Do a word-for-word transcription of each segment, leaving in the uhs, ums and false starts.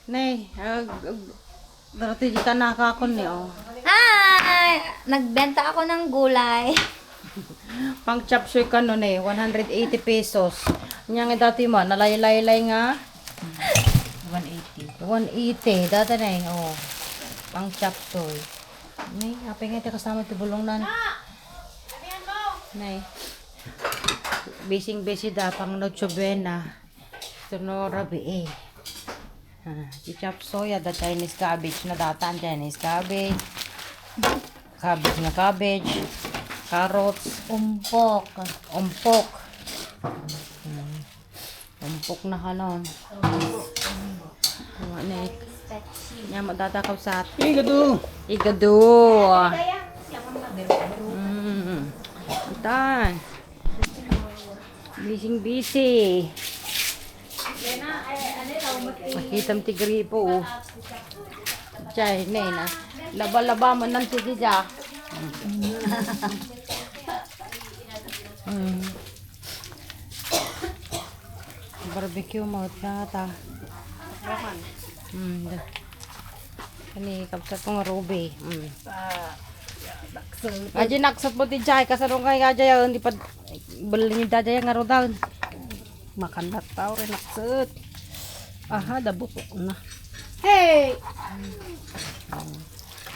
Nay, ag, ag, darating di ka nakakon ni, oh. Hi! Nagbenta ako ng gulay. Pang chop suey kano, nay, one hundred eighty pesos. Nya nga dati man, nalaylay-lay nga. One eighty. One eighty, data nay, oh. Pang chop suey. Nay, apay nga iti kasama ti bulongnan. Nay. Bising-bisi da, pang Noche Buena. Ito no, rabi eh. Ah, ti chop suey, ada Chinese cabbage na datan, Chinese cabbage. Cabbage nga cabbage. Carrots. Umpok. Umpok. Hmm. Umpok na kanon. Ano ni? Nya, madata ka sa Igado. Igado. Mm. Tan. Bising-bisi. Makitam ti gripo, oh. Chay, nena. Laba-laba man lang ti dida. Mm. Barbecue mo, ta. Mm, da. Ani, kabsat ko nga Ruby. Mm. Ah, naksut. Aji naksut mo ti jay, kasano nga nga jay, hindi pa, bali ni dada nga rodan. Makandak tao rin naksut. Aha, dabutok na. Hey!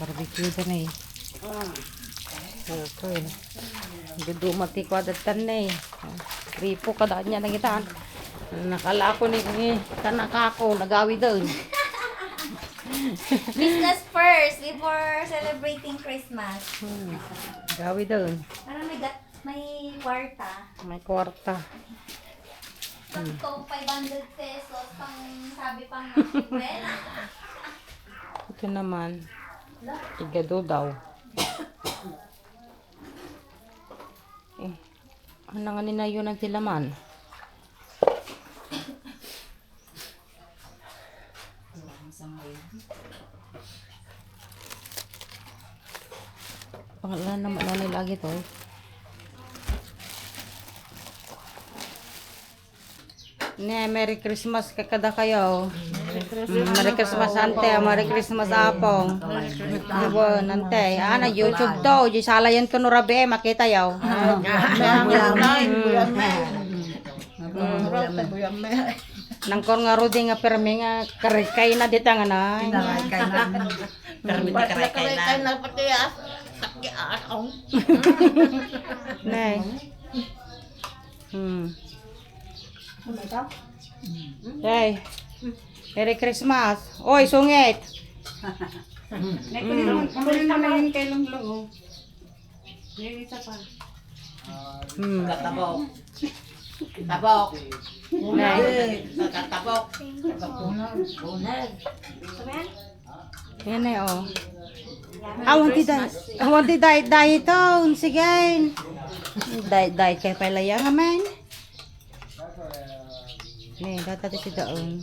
Barbecue da na eh. Okay. Duduma ti kuadatan na eh. Ripo ka daan niya nagitan. Nakalako ni, ni kanakako, nagawi doon. Business first before celebrating Christmas. Hmm. Gawi doon. Para may gat-, may kwarta. May kwarta. Sakto, five hundred pesos, pang sabi pang Noche Buena. Ito naman, igado daw. Eh, ano nga ninayon ang tilaman? Pangalan naman na lagi to. Ne, Merry Christmas ka kada kayo. Merry Christmas. Mm, Merry Christmas, ante. Merry Christmas, apong. Merry Christmas. Ante. Ah, nag-YouTube to. Di salayan ko no rabi, eh, makita yaw. Ah, Nangkor nga Rudy nga permi nga karikay na dita nga na. Karikay na. Permi na karikay na. Karikay na pati, ah, sakit, ah, ang. Nay. Hmm. Hey. Merry Christmas. Oy, sungit. Nay, kunin mo, kunin mo na yung kay Lunglung, oh. Yung isa pa. Hmm. Tatabok. Tabok. Nay. Tatabok. Yan eh, oh. Awan ti day, awan ti day, day ito, sige. Day, day kay pala yan, amen. Ni, data ti si daon.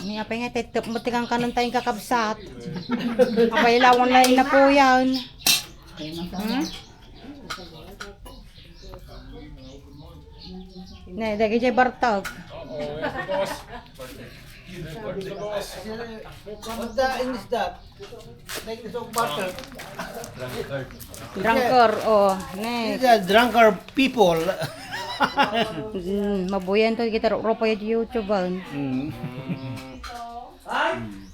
Ni, apay nga, tetep mo ti kangkanon tayong kakabsat. Apay, lawan na inapuyan. Hmm? Ne, dagi jay bartag. What the English that? Like this of butter. Drunker, oh, ne. These are drunker people. Mm, mabuyan to, kita ro-, ropa yung YouTube, ah. Mm.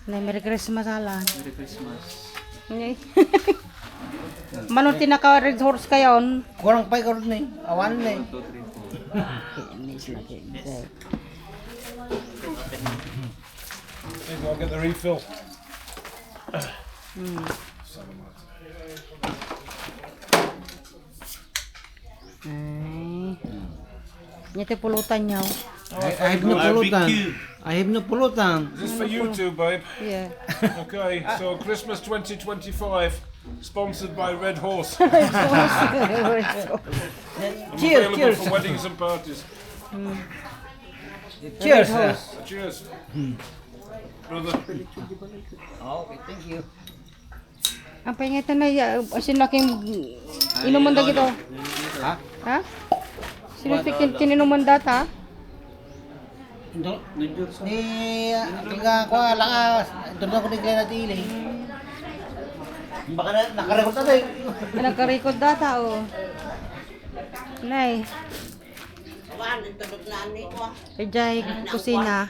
Nay, Merry Christmas, Alan. Merry Christmas. Nay. Mano ti naka Red Horse kayon? Kurang pay kurang ni. Awan ni. One, two, three, four. Yes. Hey, go get the refill. Hmm. Ay. Nya ti pulutan niya. I, I have no pulutan. I have no pulutan. Is this for you too, babe? Yeah. Okay, so Christmas twenty twenty-five, sponsored by Red Horse. And cheers, available cheers. For weddings and parties. Mm. Cheers. Red Horse. Cheers. Hmm. Brother. Okay, thank you. Apay nga ito na, ya-, sino king inuman da gito? Ha? Ha? Sino ti kin-, kininuman data? Ni, ah, talaga, kuha, lakas. Doon ako ni Glenn at Ili. Baka na, nakarecord na tayo. Nakarecord data, oh. Nay. Kay Jai, kusina.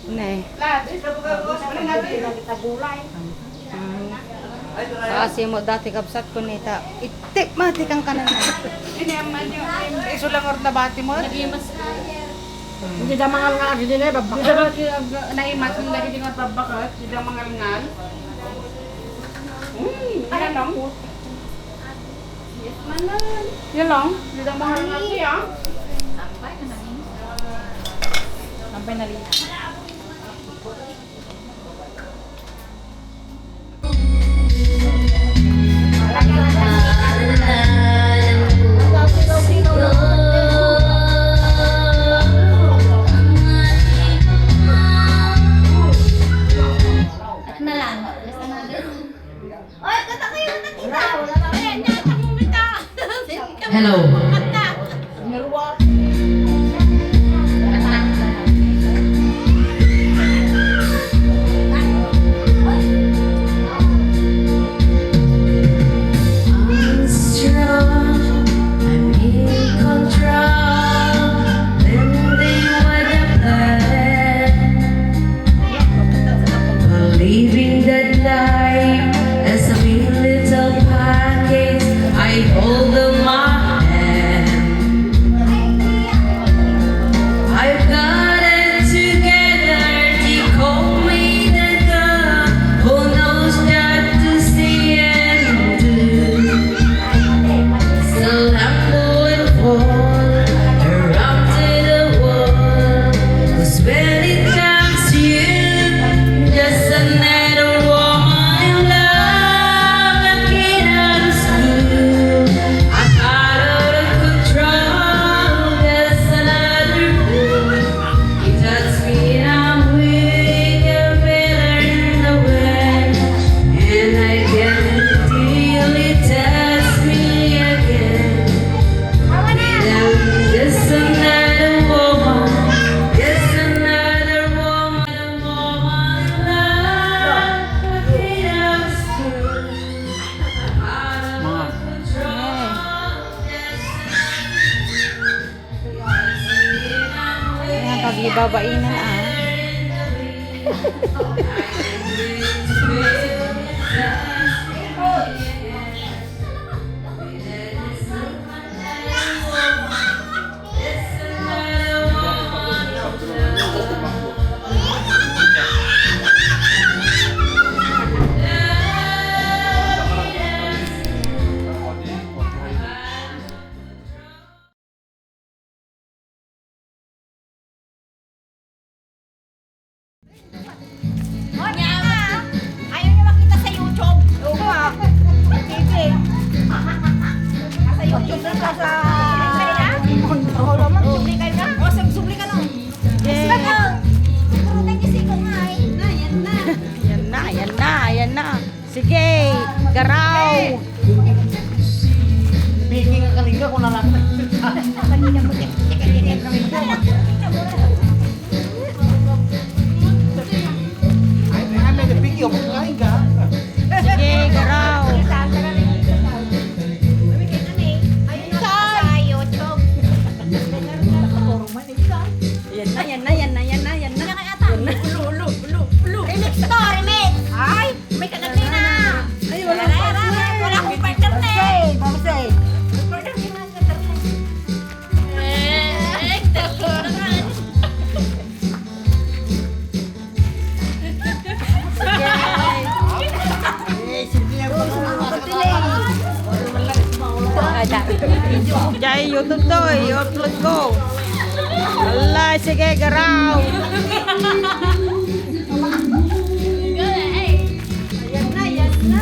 Ne. Mm. Kasi mo dati kabsat ko nita. Itik mati kang kanan na. Isu lang or nabati mo? Hindi da mangal nga agi din eh, babak. Hindi da ba naimas, hindi da nga babak, hindi da mangal nga. Hmm, ano? Yes, manang. Yan lang. Hindi na mahal nga siya. Sampay na nangin. Sampay na rin. At na lang. Basta na lang. Oy, kanta kayo, kanta kita. Ayan, yan, ang kumita. Hello. Kanta. I'm strong, I'm in control, bending with the plan. Believing that life is a mere little package I hold in my hand. I've got it together, they call me the girl who knows what to say and do. Still I'm going for a run to the world. 'Cause when it comes to you, just another woman in love that cannot school. I'm out of control, just another fool. He touched me and I'm weak, I'm better in the way. And I can't feel it touch me again. Just another woman, just another woman, woman in love. Mga. Ayan, pagbabainan, ah. Ayaw niyo makita sa YouTube. Oo nga. Sige. Nasa YouTube na sa... Oo, naman. Subli ka na. O, sub-, subli ka na. Yay. Puro tayo si Kong ay. Yan na, yan na, yan na. Sige, garaw. Piki nga kalinga, kung nalapit. Ay, ay, may piki, oh, kalinga. Sige, garaw. Ayan na, yan na, yan na, yan na, yan na. Yan na. Ulo, ulo, ulo, ulo. Remix to, remix. Ay! May kalagay na. Ay, wala akong partner. Wala akong partner na eh. Mama say, mama say. Partner ko na sa partner. Eh, eh, eh, simple lang po. Jai, YouTube to, i-upload ko. Ala, sige, garaw. Ayan na, ayan na.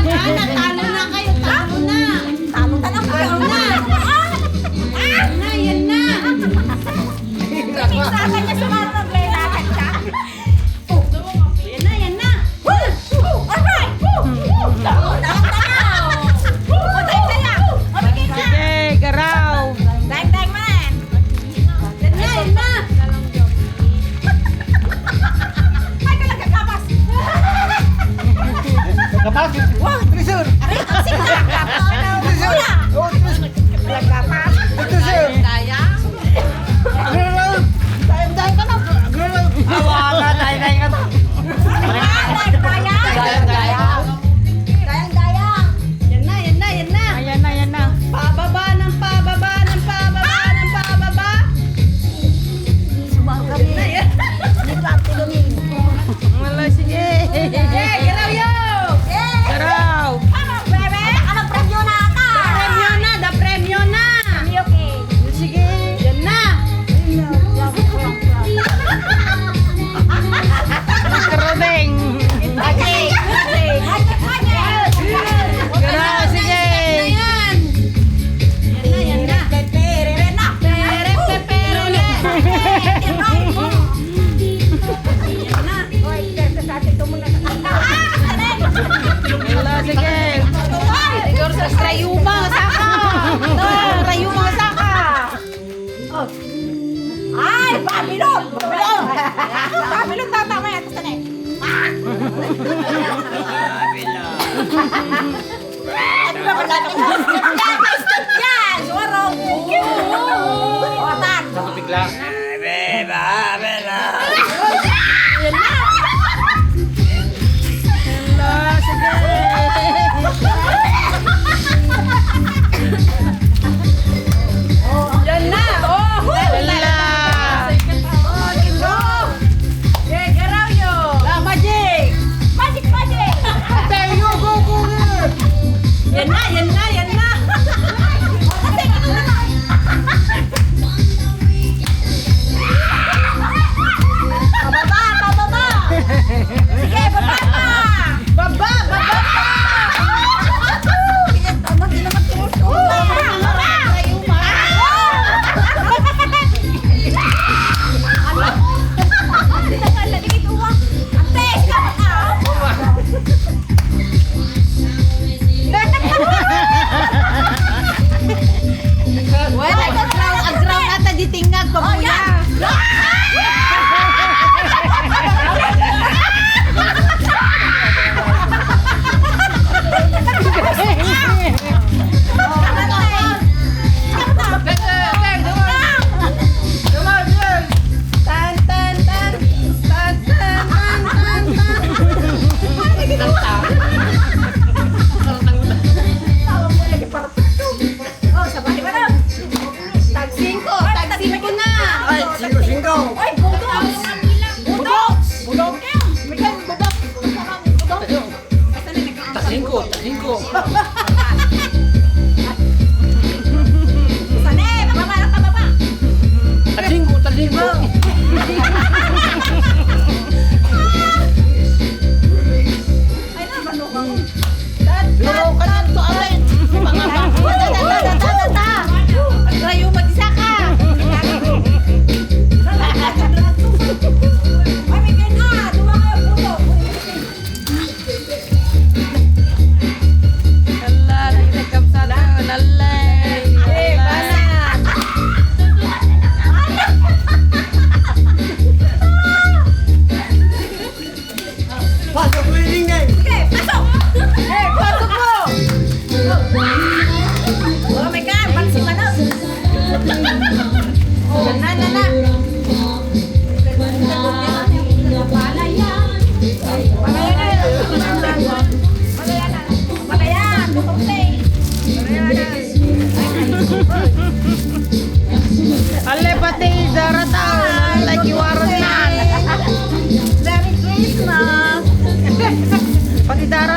Ah, natalo na kayo, talo na. Talo ka na, talo na. Yan na, yan na. Minsan ka niya sumarang, may lakad ka. Yan na, yan na. Woo! Woo! Alright! Woo! Woo! Tama, tama! Woo! O, tayo, tayo! O, bigay ka! Sige, garaw! Dang, dang man! Yan na, yan na! Ay, talaga, kapas! Kapas? Wow, treasure! Aray, ang sika! Treasure! Wala! Oh, treasure! Kapas! Treasure! Daya! Agro lang! Dayang-dayang ka na! Agro lang! Awa ka, dayang-dayang ka na! Dayang-dayang! Dayang-dayang! Yan na, yan na, yan na! Ayan na, yan na! Pababa ng pababa ng pababa ng pababa! Sumama kami. Yan na, yan. Ni Party Domingo. Wala, sige. Yeah, garaw yo! Yeah! Garaw! Ano, bebe? Ano, premyo na ata? Premyo na, da premyo na! Premyo, okay. Sige. Yan na. Rodeng. Okay, okay. Garaw, sige. Yan na, yan na. Pere, pere, pere. Yan na. Wala, sige. Siguro sa rayuma, saka. Ah, rayuma, saka. Oh. Ay, Babylon! Babylon! Babylon, tatama yan. Gusto na eh. Babylon. Ano ba pala ito? Yan, stop yan! Suwarong! Watan! Sa tubig lang. Yan na! Yan na, sige! Yan na! Oh! Wala! Oh! Gagaraw yo! Ah, magic! Magic, magic! Tayo, go, go, go! Yan na, yan na, yan na! Pababa, pababa! Sige, baba pa! Baba, baba pa! Sige, tama, di naman tumutuloy. Baba, baba! Well, agraw, agraw ata di tingag, pabuya. Tan, tan, tan. Tan, tan, tan, tan, tan. Oh, sabay, madam. Tag singko, tag singko na. Ay, singko, singko. Ay, budots. Budots. Budots. Miguel, budots. Budots. Tasingko, tasingko. Saan eh? Pababa lang, pababa. Tasingko, tasingko. Ay, na, manukang. Pero ka dito, aray. Mga bata. Rayo, mag-isa ka. Ay, may kanya. Duwa kayo, puto.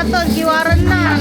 Ton, giwaran na.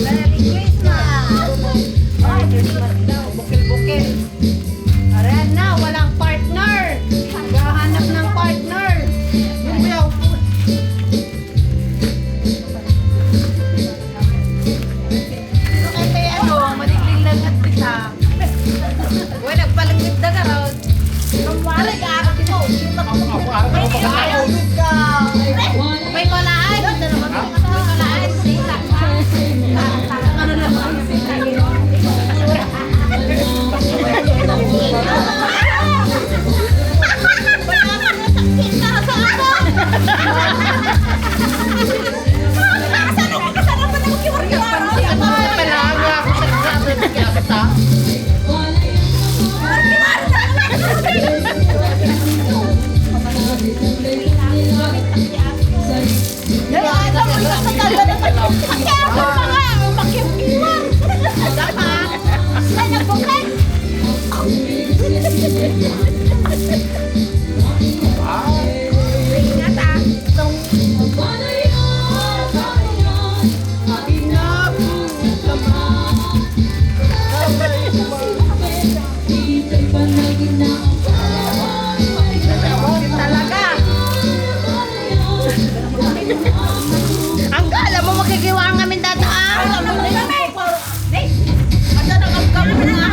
Merry Christmas! Merry Christmas daw. Bukil-bukil. Ayan na, walang partner. Naghahanap ng partner. Yung kuya, upo. Ano kaya, ano, maligling lang at kita. Uy, nagpalengit na ka raw. Aray, arte mo. Ako, ako, ako, ako. May wala ay. May wala ay. Ano naman? Talaga. Ang kala mo makikiwa kami dada, ah? Alam mo na yun, eh. Hey, ada na kami kami na.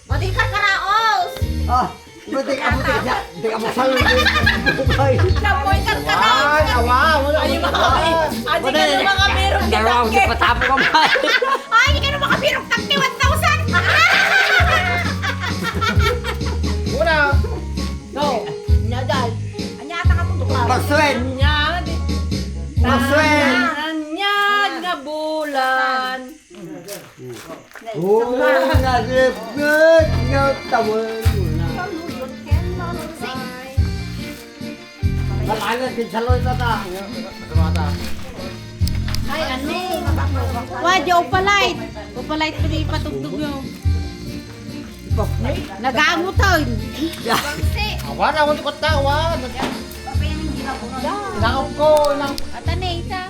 Mati ka karaos. Ah, buti ka, buti ka. Buti ka, buti ka. Kapoy ka karaos. Ay, awa, wala. Ay, mga, ay, mga birok ni Dangke. Patapok ka ba? Ay, di ka na makabirok, tagti one thousand. Una. Go. Nya, dal. Anya, ata ka tutukan. Magswed. Nya, di. Magswed. Anya, anya, nga bulan. Oh, nalipnget nga tawen. Malangan din sa loy, tata. Ay, ano? Wa, di opalite. Opalite ko ni ipatugtog nyo. Nagamutan. Awan, awan ko tawa. Nakap ko, nang Ata na isa.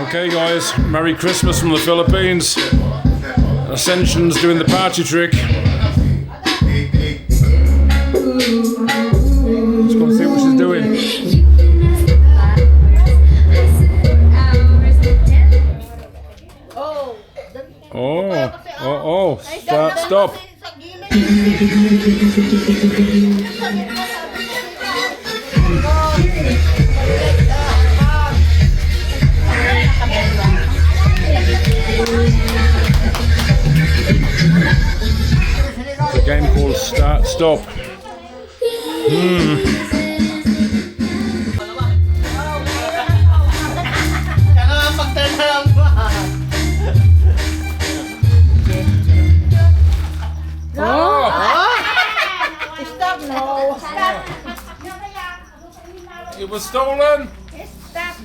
Okay, guys, Merry Christmas from the Philippines. Ascension's doing the party trick. Let's go and see what she's doing. Oh, oh, oh. Start, stop. The game called Start Stop. Hmm. Oh! Stop, no. It was stolen. Stop.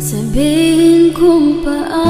Sabihin kong pa